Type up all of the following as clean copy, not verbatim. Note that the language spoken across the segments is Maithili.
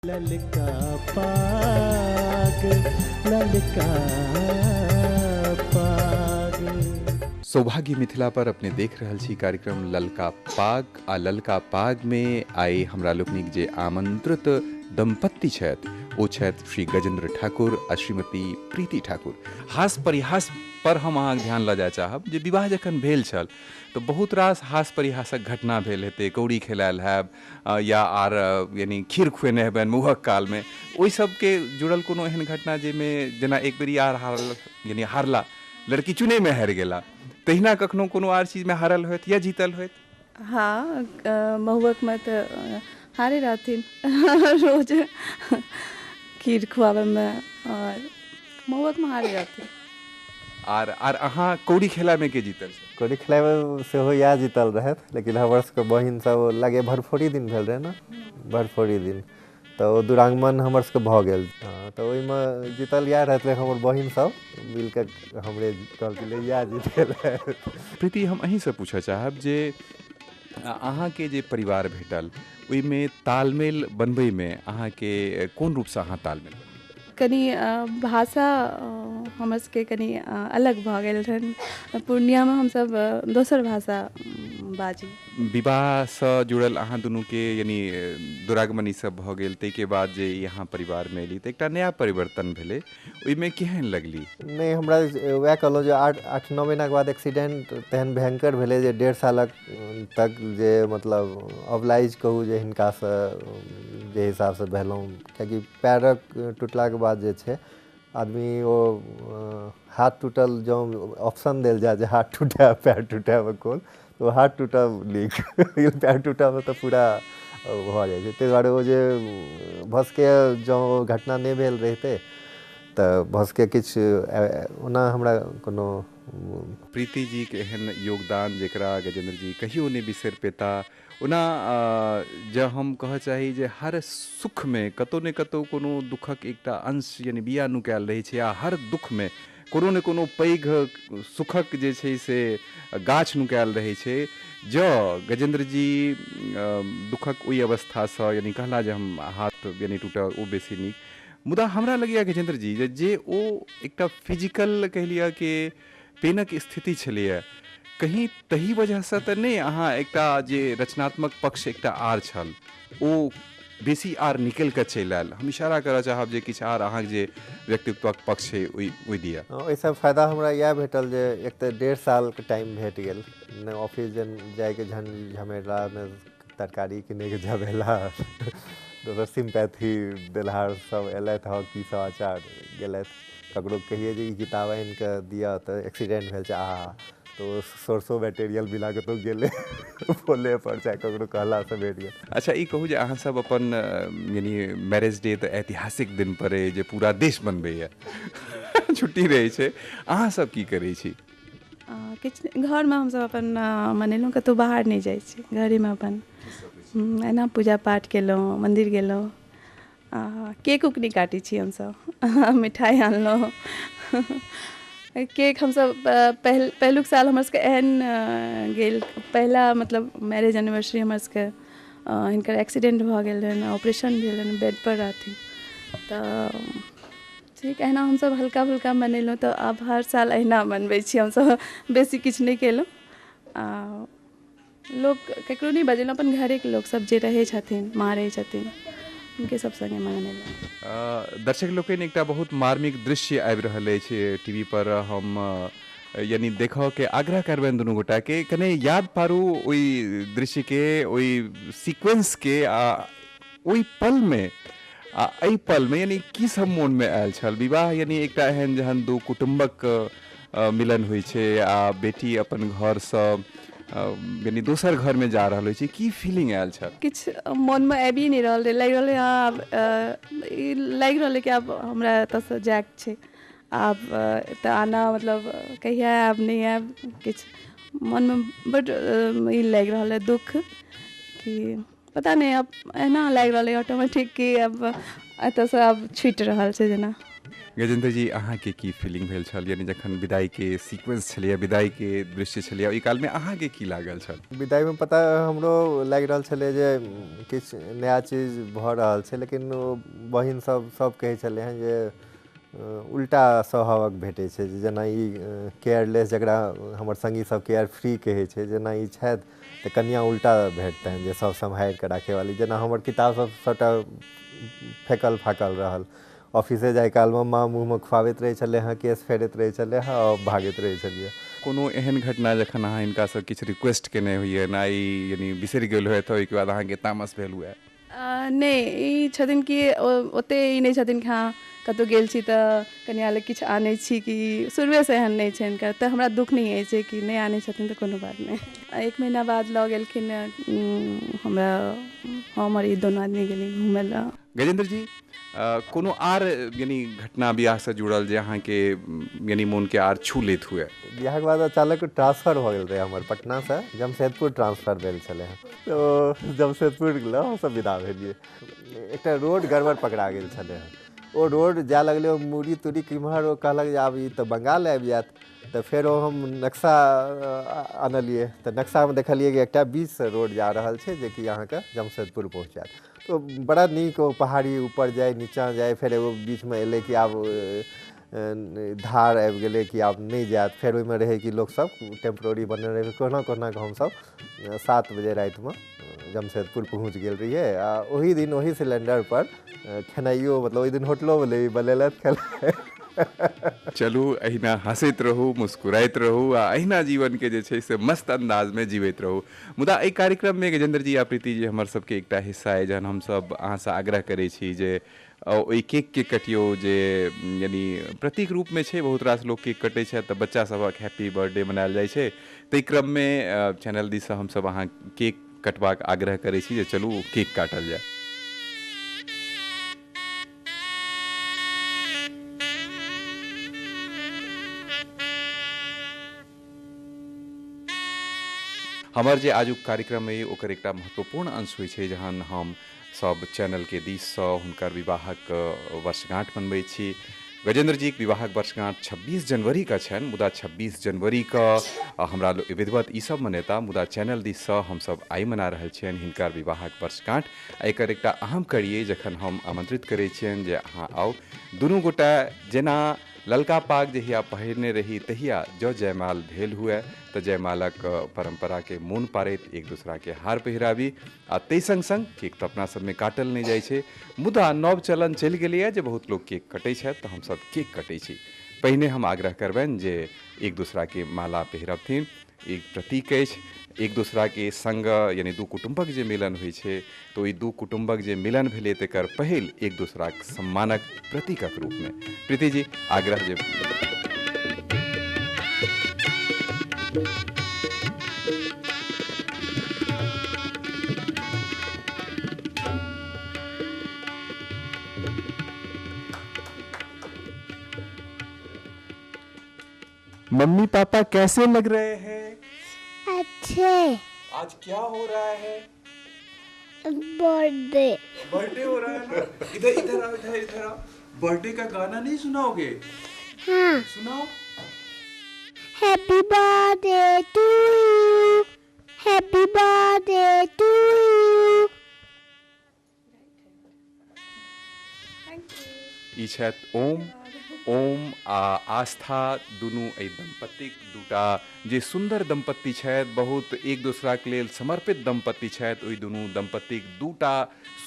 ललका पाग, ललका पाग। सौभाग्य मिथिला पर अपने देख रहल छी कार्यक्रम ललका पाग आ ललका पाग में आइ हमरा लोकनिक जे आमंत्रित दंपत्ति छथि ओ छथि श्री गजेंद्र ठाकुर आ श्रीमती प्रीति ठाकुर। हास परिहास पर हम अहाँके ध्यान लऽ जाय चाहब जे विवाह जखन भेल छल तऽ बहुत रास हास परिहासक घटना भेल हेतै, कौड़ी खेलायल हैब या आर यानी खीर खुएने हेबनि महुहक कालमे, ओहि सबके जुड़ल कोनो एहन घटना जाहिमे जेना एक बेर आर हारल यानी हारला लड़की चुनैमे हारि गेला, तहिना कखनो कोनो आर चीजमे हारल होयत या जीतल होयत? हाँ, महुअकमे तऽ हारे रहथिन रोज खीर खुआबैमे, और महुअकमे हारे रहथिन। आर आर अहाँ कौड़ी खेलामे के जीतल? कौड़ी खेलामे सेहो इएह जीतल रहथि, लेकिन हमर सबके बहिन सब लगे भरफोरी दिन भेल रहै ने, भरफोरी दिन तऽ ओ दुरागमन हमर सबके भऽ गेल, तऽ ओहिमे जीतल इएह रहथि, हमर बहिन सब मिलके हमरे कहलखिन इएह जीतल। प्रीति, हम अहीँसँ पूछऽ चाहब जे अहाँके जे परिवार भेटल ओहिमे तालमेल बनबैमे अहाँके कोन रूपसँ अहाँ तालमेल? कनि भाषा हमर सबके कनि अलग भऽ गेल रहनि, पूर्णियामे हमसब दोसर भाषा बाजी। विवाहसँ जुड़ल अहाँ दुनूके यानी दुरागमन ई सब भऽ गेल, ताहिके बाद जे यहाँ परिवारमे एली तऽ एकटा नया परिवर्तन भेलै, ओहिमे केहन लगली? नहि, हमरा वएह कहलहुँ जे 8-9 महीनाके बाद एक्सीडेंट तेहन भयंकर भेलै जे 1.5 सालक तक जे मतलब अबलाइज कहू जे हिनकासँ जे हिसाबसँ भेलहुँ, कियाकि पैरक टूटलाके बाद जे छै आदमी ओ हाथ टूटल जँ ऑप्शन देल जाय जे हाथ टूटै पैर टूटैमे कोन, तऽ हाथ टूटब नीक, लेकिन पैर टूटबमे तऽ पूरा भऽ जाइ छै। ताहि दुआरे ओ जे भऽ सकैए जँ ओ घटना नहि भेल रहितै तऽ भऽ सकैए किछु ओना हमरा कोनो। प्रीति जीके एहन योगदान जकरा गजेंद्र जी कहियो नहि बिसरि पेता। ओना जँ हम कहऽ चाही जे हर सुखमे कतहु ने कतहु कोनो दुःखक एकटा अंश यानी बिया नुकायल रहै छै, आ हर दुःखमे कोनो ने कोनो पैघ सुखक जे छै से गाछ नुकायल रहै छै। जँ गजेंद्र जी दुःखक ओहि अवस्थासँ यानी कहला जे हम हाथ यानी टूटल ओ बेसी नीक, मुदा हमरा लगैए गजेंद्र जी जे ओ एकटा फिजिकल कहि लिअ कि पेनक स्थिति छलैए, कहीं तही वजहसँ तऽ नहि अहाँ एकटा जे रचनात्मक पक्ष एकटा आर छल ओ बेसी आर निकलि कऽ चलि आयल? हम इशारा करऽ चाहब जे किछु आर अहाँके जे व्यक्तित्वक पक्ष छै ओहि दिअ। ओहिसँ फायदा हमरा इएह भेटल जे एक तऽ 1.5 सालके टाइम भेट गेल, नहि ऑफिस जाइके झमेला, नहि तरकारी किनैके झमेला, दोसर सिम्पैथी देलहार सब एलथि, हँ की समाचार गेलथि, ककरो कहियै जे ई किताब आनि कऽ दिअ तऽ एक्सीडेंट भेल छै, आहा तो सोर्सो मटेरियल मिला कऽ तो गेलै बोले पर, चाहे ककरो कहलासँ भेट गेल। अच्छा, ई कहू जे अहाँ सब अपन यानी मैरेज डे तऽ ऐतिहासिक दिन पर अइ जे पूरा देश मनबैए, छुट्टी रहै छै, अहाँ सब की करै छी? किछु घरमे हमसब अपन मनेलहुँ, कतहु बाहर नहि जाइ छी, घरेमे अपन एना पूजा पाठ केलहुँ, मन्दिर गेलहुँ, आ केक उक नहि काटै छी हमसब, मिठाइ आनलहुँ। केक हमसब पहिलुक साल हमर सबके एहन गेल, पहिला मतलब मैरेज एनिवर्सरी हमर सबके हिनकर एक्सीडेंट भऽ गेल रहनि, ऑपरेशन भेल रहनि, बेडपर रहथिन, तऽ ठीक एहिना हमसब हल्का फुल्का मनेलहुँ। तऽ आब हर साल एहिना मनबै छी हमसब, बेसी किछु नहि केलहुँ, आ लोक ककरो नहि बजेलहुँ, अपन घरेके लोकसब जे रहै छथिन, माँ रहै छथिन, हुनके सब सङ्गे मनेलहुँ। दर्शक लोकनि, एकटा बहुत मार्मिक दृश्य आबि रहल अछि टीवी पर, हम यानी देखऽके आग्रह करबनि दुनू गोटाके, कने याद पारू ओहि दृश्यके, ओहि सीक्वेंसके, आ ओहि पलमे आ एहि पलमे यानी की सब मोनमे आयल छल? विवाह यानी एकटा एहन जहन दू कुटुम्बक मिलन होइ छै आ बेटी अपन घरसँ यानी दोसर घरमे जा रहल होइ छै, की फीलिंग आयल छल? किछु मोनमे आबि नहि रहल रहै, लागि रहलै आब लागि रहलै कि आब हमरा एतऽसँ जाइके छै, आब एतऽ आना मतलब कहिया आयब नहि आयब, किछु मोनमे बड्ड ई लागि रहल अइ दुःख कि पता नहि, आब एना लागि रहल अइ ऑटोमेटिक कि आब एतऽसँ आब छुटि रहल छै जेना। गजेंद्र जी, अहाँके की फीलिंग भेल छल, यानी जखन विदाईके सीक्वेंस छलैए, विदाईके दृश्य छलैए, ओहि कालमे अहाँके की लागल छल? विदाइमे पता हमरो लागि रहल छलै जे किछु नया चीज भऽ रहल छै, लेकिन ओ बहिन सब सब कहै छलै हँ जे उल्टा स्वभावक भेटै छै, जेना ई केयरलेस, जकरा हमर संगी सब केयर फ्री कहै छै, जेना ई छथि तऽ कनिया उल्टा भेटतनि जे सब सम्हारिके राखैवाली। जेना हमर किताब सब सबटा फेकल फाकल रहल, ऑफिसे जाय कालमे माँ मुँहमे खुआबैत रहै छलै हँ, केश फेरैत रहै छलै हँ आओर भागैत रहै छलियै। कोनो एहन घटना जखन अहाँ हिनकासँ किछु रिक्वेस्ट केने होइए ना, ई यानी बिसरि गेल होय तऽ ओहिके बाद अहाँके तामस भेल हुए? नहि, ई छथिन कि ओतेक ई नहि छथिन कि हँ कतहु गेल छी तऽ कनिया लए किछु आनै छी, कि शुरुएसँ एहन नहि छै हिनकर, तऽ हमरा दुःख नहि होइ छै कि नहि आनै छथिन तऽ कोनो बात नहि। 1 महीना बाद लऽ गेलखिन हमरा, हम आओर ई दोनो आदमी गेली घूमय लए। गजेंद्र जी, कोनो आर यानी घटना बियाहसँ जुड़ल जे अहाँके यानी मोनके आर छू लेत हुए? बियाहके बाद अचानक ट्रांसफर भऽ गेल रहै हमर, पटनासँ जमशेदपुर ट्रांसफर भेल छलै हँ, तऽ जमशेदपुर गेलहुँ हमसब विदा भेलियै। एकटा रोड गड़बड़ पकड़ा गेल छलै हँ, ओ रोड जाय लगलै ओ मूड़ी तूड़ी किम्हर, ओ कहलक जे आब ई तऽ बंगाल आबि जायत। तऽ फेर ओ हम नक्शा आनलियै तऽ नक्शामे देखलियै कि एकटा बीचसँ रोड जा रहल छै जेकि अहाँके जमशेदपुर पहुँचायत। तो बड़ा नीक ओ पहाड़ी ऊपर जाय नीचाँ जाय, फेर एगो बीचमे एलै कि आब धार आबि गेलै कि आब नहि जायत, फेर ओहिमे रहै कि लोकसब टेम्प्रोरी बनल रहै। कोहुना कोहुना कऽ हमसब 7 बजे रातिमे जमशेदपुर पहुँच गेल रहियै। आ ओही दिन ओही सिलेंडरपर खेनाइयो, मतलब ओहि दिन होटलो बनेलथि खेनाइ। चलू, अहिना हँसैत रहू, मुस्कुराइत रहू आ अहिना जीवनके जे छै से मस्त अन्दाजमे जीवैत रहू। मुदा एहि कार्यक्रममे गजेंद्र जी आ प्रीति जी हमर सबके एकटा हिस्सा अइ, जहन हमसब अहाँसँ आग्रह करै छी जे ओहि केकके कटियौ जे यानी प्रतीक रूपमे छै, बहुत रास लोक केक कटै छथि तऽ बच्चा सभक हैप्पी बर्थडे मनायल जाइ छै, ताहि क्रममे चैनल दिससँ हमसब अहाँ केक कटबाक आग्रह करै छी जे चलू केक काटल जाय। हमर जे आजुक कार्यक्रम अइ ओकर एकटा महत्वपूर्ण अंश होइ छै जहन हम सब चैनलके दिससँ हुनकर विवाहक वर्षगांठ मनबै छी। गजेंद्र जीके विवाहक वर्षगांठ 26 जनवरीके छनि, मुदा 26 जनवरीके हमरा विधिवत ई सब मनेता, मुदा चैनल दिससँ हमसब आइ मना रहल छियनि हिनकर विवाहक वर्षगांठ। एकर एकटा अहम कड़ी अइ जखन हम आमंत्रित करै छियनि जे अहाँ आउ। दुनू गोटा जेना ललका पाग जहिया पहिरने रही तहिया जँ जयमाल भेल हुए तऽ जयमालक परम्पराके मोन पारैत एक दूसराके हार पहिराबी आ ताहि सङ्ग सङ्ग केक तऽ अपना सबमे काटल नहि जाइ छै, मुदा नव चलन चलि गेलैए जे बहुत लोक केक कटै छथि तऽ हमसब केक कटै छी। पहिने हम आग्रह करबनि जे एक दूसराके माला पहिरबथिन, एक प्रतीक अछि एक दूसराके सङ्ग, यानी दू कुटुम्बक जे मिलन होइ छै तऽ ओहि दू कुटुम्बक जे मिलन भेलै तकर पहिल एक दूसराक सम्मानक प्रतीकक रूपमे। प्रीति जी, आग्रह जे मम्मी पापा कैसे लग रहे हैं? अच्छे। आज क्या हो रहा है? बर्थडे। बर्थडे हो रहा है ना? इधर इधर आओ, इधर इधर आओ। बर्थडे का गाना नहीं सुनाओगे? हाँ सुनाओ। Happy birthday to you, happy birthday to you. ई छथि ओम। ओम आ आस्था दुनू एहि दम्पतिक दूटा जे सुन्दर दम्पति छथि, बहुत एक दोसराके लेल समर्पित दम्पति छथि। ओहि दुनू दम्पतिक दूटा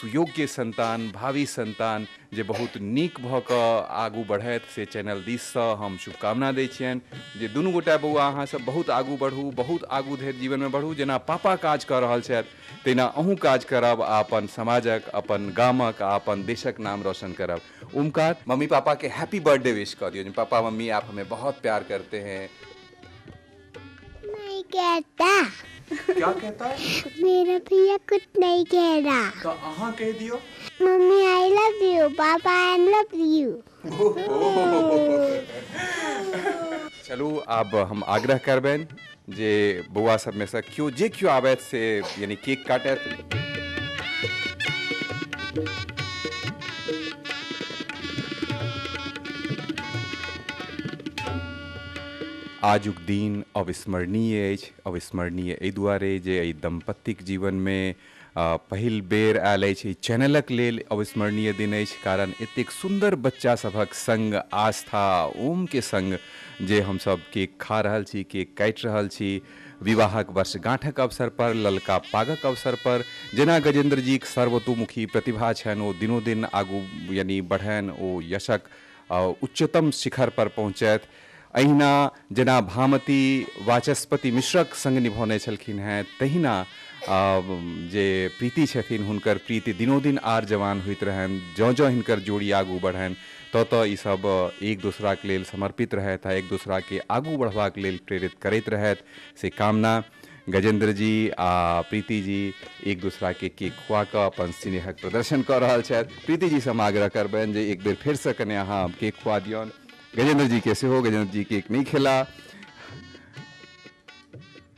सुयोग्य संतान, भावी संतान जे बहुत नीक भऽ कऽ आगू बढ़थि से चैनल दिससँ हम शुभकामना दै छियनि जे दुनू गोटा बौआ अहाँ सब बहुत आगू बढ़ू, बहुत आगू धरि जीवनमे बढ़ू। जेना पापा काज कऽ रहल छथि तहिना अहूँ काज करब आ अपन समाजक, अपन गामक आ अपन देशक नाम रोशन करब। ओमकार, मम्मी पापा के हैप्पी बर्थडे विश कर दियो। पापा मम्मी आप हमें बहुत प्यार करते हैं। नहीं कहता। क्या कहता है? मेरा भैया कुछ नहीं कह रहा। तो अहाँ कह दियो। Mummy I love you, papa I love you. चलू अब हम आग्रह करबनि जे बौआ सब में से क्यों जे क्यों आबैत से यानी केक काटत। आजुक दिन अविस्मरणीय अछि। अविस्मरणीय एहि दुआरे जे एहि दम्पतिक जीवनमे पहिल बेर आयल अछि। ई चैनलक लेल अविस्मरणीय दिन अछि, कारण एतेक सुन्दर बच्चा सभक संग आस्था ओमके संग जे हमसब केक खा रहल छी, केक काटि रहल छी, विवाहक वर्षगांठक अवसर पर, ललका पागक अवसर पर, जेना गजेंद्र जीक सर्वतोमुखी प्रतिभा छनि, ओ दिनोदिन आगू यानी बढ़नि, ओ यशक उच्चतम शिखर पर पहुँचथि। अहिना जेना भामती वाचस्पति मिश्रक संग निभौने छलखिन हेँ, तहिना जे प्रीति छथिन हुनकर प्रीति दिनोदिन आर जवान होइत रहनि। जँ जँ हिनकर जोड़ी आगू बढ़नि तँ तँ ई सब एक दोसराके लेल समर्पित रहथि आ एक दोसराके आगू बढ़बाक लेल प्रेरित करैत रहथि, से कामना। गजेंद्र जी आ प्रीति जी एक दोसराके केक खुआ कऽ अपन स्नेहक प्रदर्शन कऽ रहल छथि। प्रीति जीसँ हम आग्रह करबनि जे एक बेर फेरसँ कने अहाँ केक खुआ दियौन। गजेंद्र जी के सेहो, गजेंद्र जी केक नहि खेला।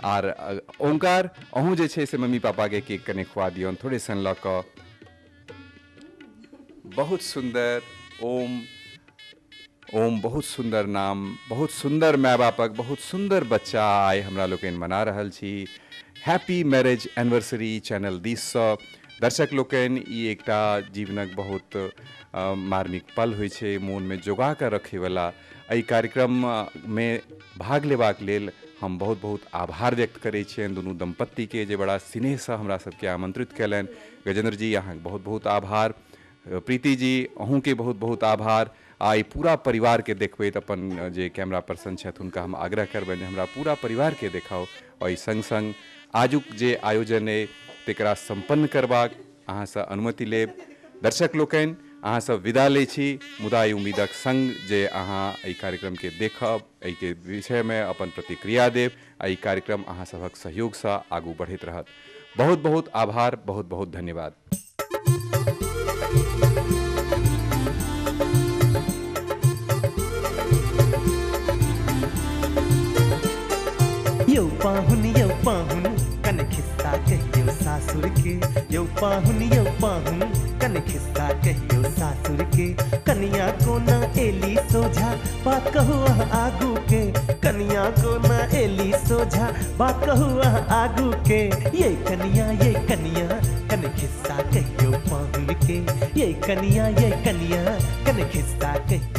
आर ओंकार अहूँ जे छै से मम्मी पापाके केक कने खुआ दियौन थोड़े सन लऽ कऽ। बहुत सुन्दर ओम, ओम बहुत सुन्दर नाम, बहुत सुन्दर माय बापक बहुत सुन्दर बच्चा आइ हमरा लोकनि मना रहल छी। हैप्पी मैरिज एनिवर्सरी चैनल दिससँ दर्शक लोकनि, ई एकटा जीवनक बहुत मार्मिक पल होइ छै, मोनमे जोगा कऽ रखैवला। एहि कार्यक्रममे भाग लेबाक लेल हम बहुत बहुत आभार व्यक्त करै छियनि दुनू दम्पतिके जे बड़ा स्नेहसँ हमरा सबके आमंत्रित कयलनि। गजेंद्र जी अहाँके बहुत बहुत आभार, प्रीति जी अहूँके बहुत बहुत आभार। आ ई पूरा परिवारके देखबैत अपन जे कैमरा पर्सन छथि हुनका हम आग्रह करबनि जे हमरा पूरा परिवारके देखाउ। और एहि संग संग आजुक जे आयोजन अइ तकरा सम्पन्न करबाक अहाँसँ अनुमति लेब। दर्शक लोकनि अहाँसँ विदा लै छी, मुदा एहि उम्मीदक संग जे अहाँ एहि कार्यक्रमके देखब, एहिके विषयमे अपन प्रतिक्रिया देब आ ई कार्यक्रम अहाँ सभक सहयोगसँ आगू बढ़ैत रहत। बहुत बहुत आभार, बहुत बहुत धन्यवाद। यौ पाहुन यौ पाहुन कने खिस्सा कहियौ सासुर के, यौ पाहुन कने खिस्सा कहियौ सासुर के। कनिया कोना एली सोझा बात कहू अहाँ आगू के, कनिया कोना एली सोझा बात कहू अहाँ आगू के। ये कनिया कने खिस्सा कहियौ पाहुन के, ये कनिया कने खिस्सा कहियौ।